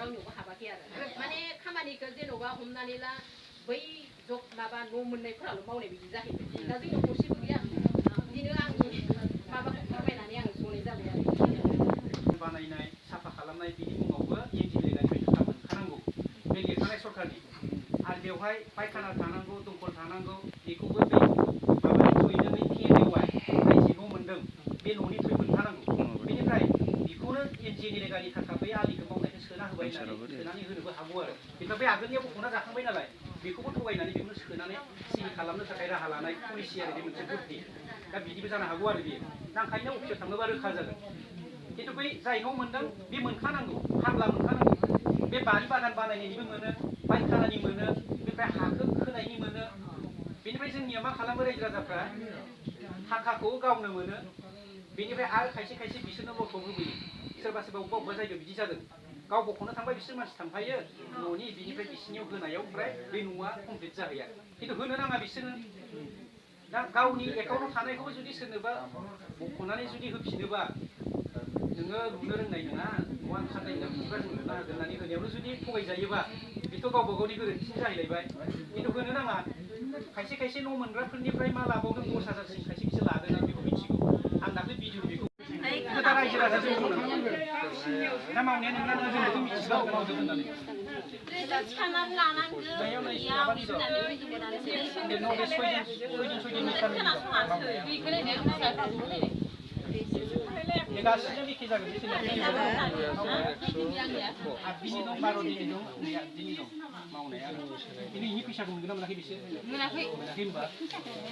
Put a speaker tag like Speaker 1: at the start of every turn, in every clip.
Speaker 1: रावनियावबो हाबाखै आरो माने खामानिखौ जेन'बा हमनानै ला बै जब माबा न' मोननायफोराल' मावनाय बिदि जाहैबाय दा जोंनाव गरसेबो गैया बिदिनो आंनि माबाखौ फोरमायनानै आं जनाय जाबाय आरो
Speaker 2: बानायनाय साफा खालामनाय बिनि मुङावबो इएनटि लेगानिफ्राय थाखा मोनखानांगौ बे लिरखानाय सरखारनि आरो बेवहाय पायखाना थानांगौ दंखल थानांगौ बेखौबो बे माबानि थ्रुयैनो बै पिएमएवाइ जाय जिखौ मोनदों बे न'नि थ्रुयै मोनखानांगौ बेनिफ्राय बेखौनो इएनटि लेगानि थाखा बै आलिखौ मावनायखौ सोना होबाय होननानै सोनानै होनोबो हागौ आरो बेनिफ्राय बे आगोलनियाव बख'ना जाखांबाय नालाय बेखौबो थगायनानै बेखौनो सोनानै सिगि खालामनो थाखाय राहा लानाय पलिसि आरो बे मोनसे बुद्धि दा बिदिबो जानो हागौ आरो बेयो दा ओंखायनो अफिसाव थाङोबा रोखा जागोन खिन्थु बै जाय न' मोनदों बे मोनखानांगौ हाब्ला मोनखानांगौ बे बारि बागान बानायनायनिबो मोनो पायखानानि मोनो बेनिफ्राय हाखौ खोनायनि मोनो बेनिफ्राय जोंनिया मा खालामो रायजो राजाफ्रा थाखाखौ गावनो मोनो बेनिफ्राय आरो खायसे खायसे बिसोरनो लट'बो होबोयो सोरबा सोरबा अबेबा अबेबा जायगायाव बिदि जादों गाव बख'नो थांबा बिसोर मानसि थांफायो न'नि बिनिफ्राय बिसिनियाव होनायाव ओमफ्राय बे न'आ कमप्लिट जाहैया खिन्थु होनो नाङा बिसोरनो दा गावनि एकाउन्टआव थानायखौबो जुदि सोरनोबा बख'नानै जुदि होफिनोबा नोङो लुनो रोंनाय नङा न'आ ओंखारनाय बिदिबा जों लुनो हागोन होननानै होनायावनो जुदि थगायजायोबा बेथ' गावबा गावनि गोरोन्थि जाहैलायबाय खिन्थु होनो नाङा खायसे खायसे न' मोनग्राफोरनिफ्राय मा लाबावदों 10,000सिम खायसे खायसे लादों आं बेखौ मिथिगौ आं दाख्लै भिडिअ बेखौ दा रायजो राजाजों बुंनांगौ दा मावनाया नोंना जों बेखौ मिथिगौ मावदों होननानै गासिबो एखे जागोन बिनि दं 12 दिननि दं दिननि दं मावनाया खिन्थु इनि फैसाखौ मोनगोन ना मोनाखै बिसोर मोनाखै होनबा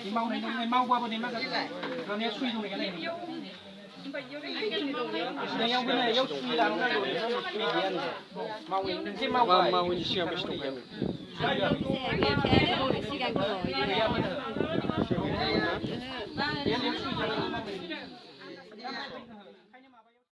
Speaker 2: बे मावनाय मावबाबो ने मा जागोन दानिया सुइ दं गैया सुनायावबो नै इयाव सुइ लांनांगौ मावै मोनसे मावैनि सिगां बेसे दंखायोमोन गैयामोन